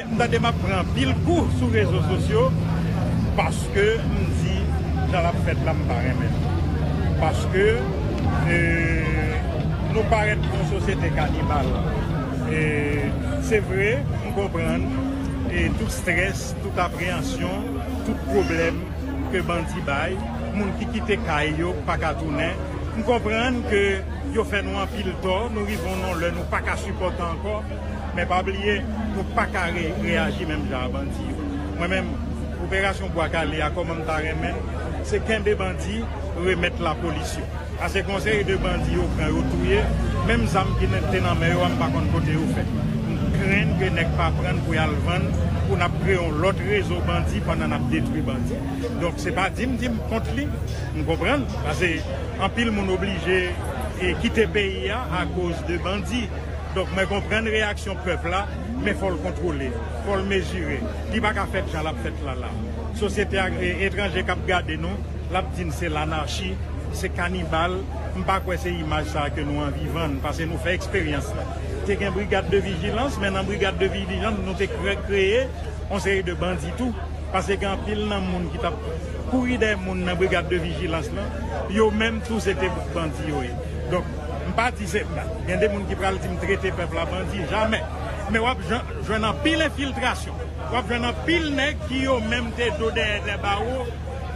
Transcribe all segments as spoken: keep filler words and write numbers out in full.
M tande m ap pran anpil kou sou rezo sosyo paske m di jan l ap fèt la m pa renmen l. Paske e, nou parèt yon sosyete kanibal. E, se vre, m konprann e, tout strès, tout apreyansyon, tout pwoblèm ke bandi bay, moun ki kite kay yo pa ka tounen. M konprann ke yo fè nou anpil tò, nou rive yon lè nou pa ka sipòte ankò, men pa bliye, nou pa ka re- reyaji menm jan a bandi yo. Mwen menm, operasyon Bwa Kale a, kòman m ta renmen l, se kenbe bandi, remèt lapolis yo. Paske gen yon seri de bandi yo pran, yo touye, menm zam ki te nan men yo a, m pa konn kote yo fèt. M krenn ke nèg pa pran pou y al vann, pou n ap kreye yon lòt rezo bandi pandan n ap detwi bandi. Donk, se pa di m di m kont li, m konprann, paske anpil moun oblije e, kite peyi a akoz de bandi. Donk, mwen konprann reyaksyon pèp la, men fò l kontwole, fò l mezire. Li pa ka fèt jan l ap fèt la la. Sosyete a, e, etranje k ap gade nou, l ap di n se lanachi, se kanibal. M pa kwè se imaj sa a ke nou anvi vann, paske nou fè eksperyans la. Te gen brigad de vijilans, men nan brigad de vijilans, nou te kre- kreye yon seri de bandi tou. Paske gen anpil nan moun ki t ap kouri dèyè moun nan brigad de vijilans lan, yo menm tou se te bandi yo ye. Donk, m pa di se, gen de moun ki pral di m trete pèp la bandi, jamè. Men w ap jwenn, jwenn anpil enfiltrasyon. W ap jwenn anpil nèg ki yo menm te do dèyè dè bawo,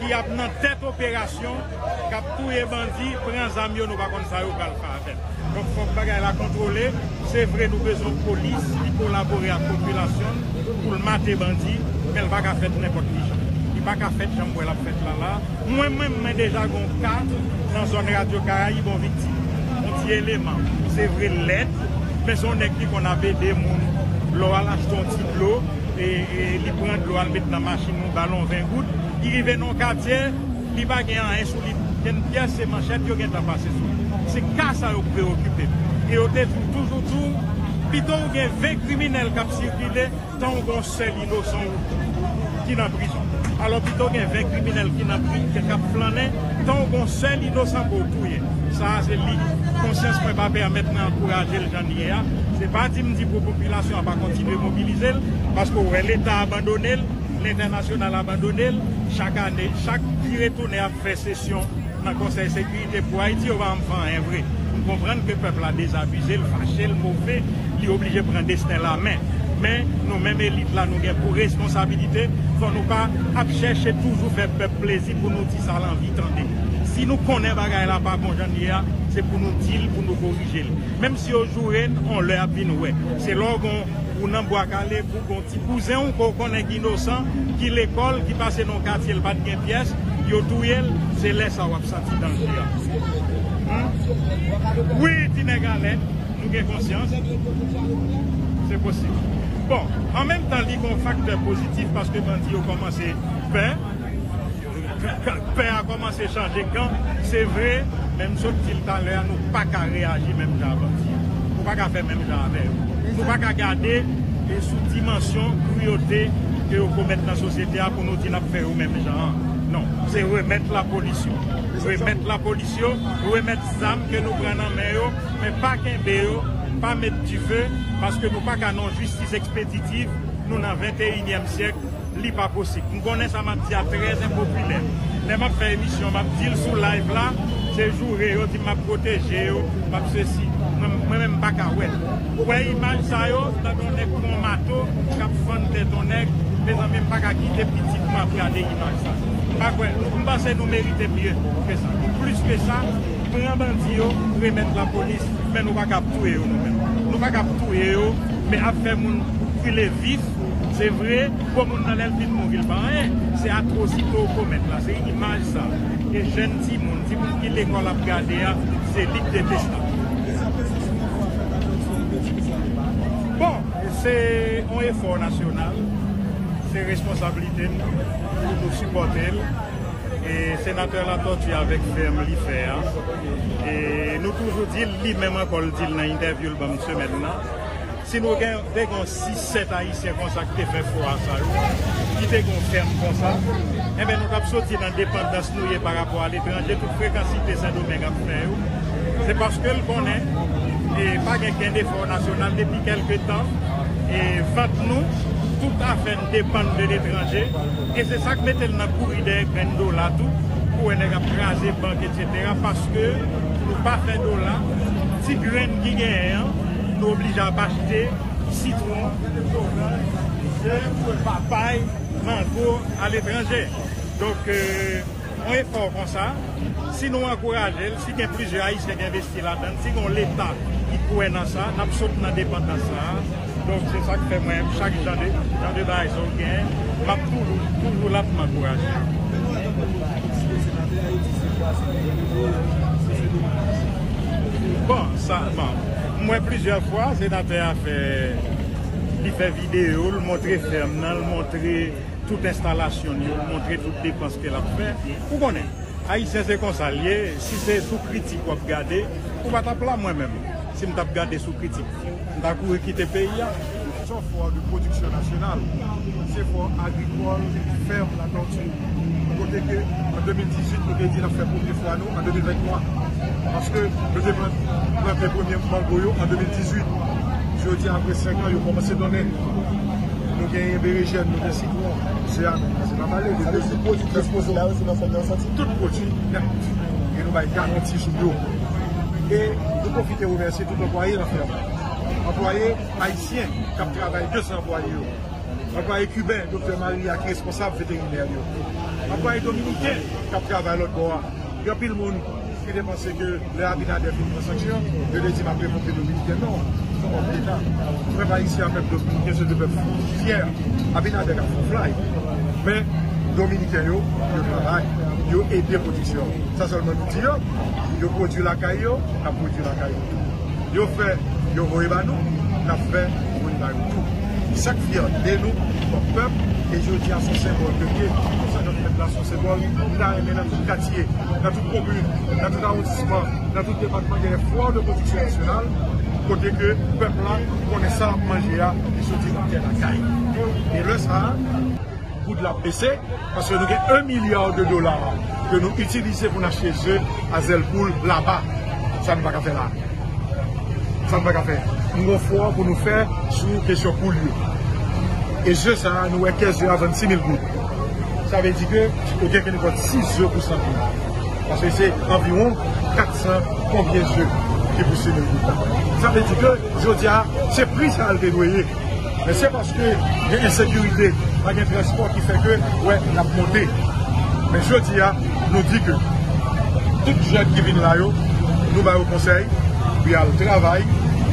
ki ap nan tèt operasyon, k ap touye bandi, pran zam yo, nou pa konn sa yo pral fè avè l. Donk, fòk bagay la kontwole. Se vre, nou bezwen yon polis ki kolabore ak popilasyon l pou l mate bandi, men l pa ka fèt nenpòt ki jan. Li pa ka fèt jan m wè l ap fèt la la. Mwen menm, mwen deja gen yon ka nan zòn Radyo Karayib, yon viktim. Yon ti eleman. Se vre, l lèd, men se yon nèg ki konn ap ede moun. Lè w al achte yon ti dlo, e, e li pran dlo, al met nan machin ou, ba l yon ven goud. Li rive nan yon katye, li pa gen anyen sou li, gen pyès, se manchèt yo gentan pase sou li. Se ka sa yo preokipe. E yo te di w toujou tou, pito w gen ven kriminèl k ap sikile, tan w gen yon sèl inosan w ki nan prizon. Alò, pito w gen ven kriminèl ki nan pri, k ap flannen, tan w gen yon sèl inosan pou w touye. Sa a, se li. Konsyans mwen pa pèmèt mwen ankouraje l jan l ye a. Se pa di m di pou popilasyon an pa kontinye mobilize l, paske w wè Leta abandone l, lentènasyonal abandone l, chak ane, chak ki retounen ap fè sesyon nan Konsèy Sekirite pou Ayiti, yo pa janm fè anyen vre. M konprann ke pèp la dezabize, l fache, l move, li oblije pran desten l an men. Men, nou menm elit la, nou gen pou responsabilite, fò nou pa ap chèche toujou fè pèp plezi pou nou di sa l anvi tande. Si nou konnen bagay la pa bon jan l ye a, se pou nou di l, pou nou korije l. Menm si yo joure n, on lè ap vin wè. Se lè w gon, ou nan Bwa Kale, pou gon ti kouzen w ke w konnen ki inosan, ki lekòl, ki pase nan yon katye l pa t gen pyès, yo touye l, se lè sa w ap santi danje a. Hmm? Wi, ti nèg alèd, nou gen konsyans. Se posib. Bon, an menm tan, li gon faktè pozitif paske bandi yo kòmanse pè. K- k- Pè a kòmanse chanje kan, se vre, men m sot di l talè a, nou pa ka reyaji menm jan a bandi yo. Nou pa ka fè menm jan avè yo. Nou pa ka gade e sou dimansyon kriyote ke yo komèt nan sosyete a pou nou di n ap fè yo menm jan an. Non, se remèt lapolis yo. Remèt lapolis yo, remèt zam ke nou pran nan men yo, men pa kenbe yo, pa met dife, paske nou pa ka nan yon jistis ekspeditiv, nou nan venteyinyèm syèk, li pa posib. M konnen sa m ap di a trè enpopilè. Lè m ap fè emisyon, m ap di l sou live la, se joure yo di m ap pwoteje yo, m ap sesi. Mwen, mwen menm m pa ka wè l. Ou wè imaj sa yo, tande yon nèg pran yon mato, k ap fann tèt yon nèg, mezanmi, m pa ka kite pitit mwen ap gade imaj sa. M pa kwè, m panse nou merite mye ke sa. Plis ke sa, pran bandi yo, remèt lapolis, men nou pa ka ap touye yo nou menm. Nou pa ka ap touye yo, men ap fè moun brule vif, se vre, gwo moun nan lè l fin mouri l pa anyen. Se atwosite w komèt la, se imaj sa. E jèn timoun, timoun ki lekòl ap gade a, se li k detestab. Bon, se yon efò nasyonal, se responsablite n pou nou sipòte l. E senatè Latortue avèk fèm li fè a. E nou toujou di l, li menm ankò l di l nan entèvyou l ban m semèn nan. Si nou gen, te gen sis, sèt Ayisyen konsa ki te fè fwa sa yo, ki te gen fèm konsa, enben nou t ap soti nan depandans nou ye pa rapò a letranje, tout frekansite Sendomeng ap fè yo. Se paske l konnen, e pa gen kenn efò nasyonal depi kèlke tan, e vant nou, Tout afè n depann de letranje, e se sa k mete l nan kouri dèyè grenn dola tou, pou wè nèg ap kraze bank, etsetera, paske nou pa fè dola, ti grenn ki genyen an, nou oblije ap achte sitwon, tomat, papay, mango aletranje. Donk, euh, yon efò konsa, si nou ankouraje l, si gen plizyè Ayisyen ki envesti ladan l, si gen yon Leta ki kwè nan sa, n ap sot nan depandans sa a. Donk, se sa k fè mwen, chak jan de, jan de bagay sa w gen, m ap toujou, toujou la pou m ankouraje. Bon, sa, bon, m wè plizyè fwa, senatè a fè, li fè videyo, l montre fèm nan, l montre tout enstalasyon l yo, montre tout depans ke l ap fè. Ou konnen, Ayisyen se konsa l ye, si se sou kritik w ap gade, ou pa t ap la mwen menm. Si m t ap gade sou kritik, m ta kouri kite peyi a. Se yon fò de pwodiksyon nasyonal, se fò agrikòl, fèm, latòti. Kote ke an de mil dizuit, nou te di n ap fè premye fwa nou an de mil venntwa. Paske nou te plant-, plante premye mango yo an de mil dizuit. Jodi a, apre senk an, yo kòmanse donnen. Nou genyen berejèn, nou gen sitwon. Se a menm, se pa pale de... Sa vle di pwodui ki ekspoze la yo, se nan fèm nan soti? Tout pwodui nèt. E nou bay garanti sou yo. E nou pwofite remèsye tout anplwaye nan fèm. Anplwaye ayisyen k ap travay, de san anplwaye yo. Anplwaye kiben, Doktè Maria ki responsab veterinè yo. Anplwaye dominiken k ap travay lòt bò a. Gen anpil moun ki te panse ke lè Abinader fin pran sanksyon, yo te di m ap revoke dominiken. Non, se yon òm deta. Pèp ayisyen a, pèp dominiken, se de pèp fyè. Abinader ka fè yon fly. Men, dominiken yo, yo travay, yo ede pwodiksyon. Sa sèlman nou di yo, yo pwodui lakay yo, n ap pwodui lakay yo tou. Yo fè, yo voye ba nou, n ap fè, voye ba yo tou. Sa k fyète nou kòm pèp, e jodi a se yon senbòl ke l ye. Konsa, nan fèt la, se yon senbòl, m ta renmen nan tout katye, nan tout komin, nan tout awondisman, nan tout depatman, genyen fò de pwodiksyon nasyonal, kote ke pèp la konnen sa l ap manje a, li soti nan tè lakay. E lè sa a, goud la ap bese, paske nou gen un milliard de dollars ke nou itilize pou n achte ze a zèl poul laba. Sa nou pa ka fè la. Sa nou pa ka fè. Nou gen fò pou nou fè sou kesyon poul yo. E ze sa a, nou wè kès ze a vann sis mil goud. Sa vle di ke ou gen kenpòt sis ze pou san poul. Paske se anviwon kat san konbyen ze ki pou sis mil goud. Sa vle di ke jodi a, se pri sa a l te dwe ye. Men se paske gen ensekirite, pa gen transpò ki fè ke, wè, n ap monte. Men jodi a, nou di ke tout jèn ki vin la yo, nou ba yo konsèy pou y al travay,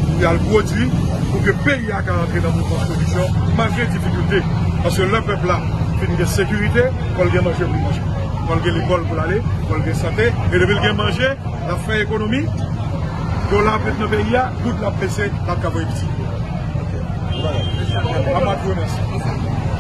pou y al pwodui, pou ke peyi a ka antre nan mouvman pwodiksyon, malgre difikilte. Paske lè pèp la fin gen sekirite, fò l gen manje pou l manje. Fò l gen lekòl pou l ale, fò l gen sante, e depi l gen manje, l ap fè ekonomi, dola ap ret nan peyi a, goud la ap bese, l ap ka voye piti. Ann pa twò mèsi.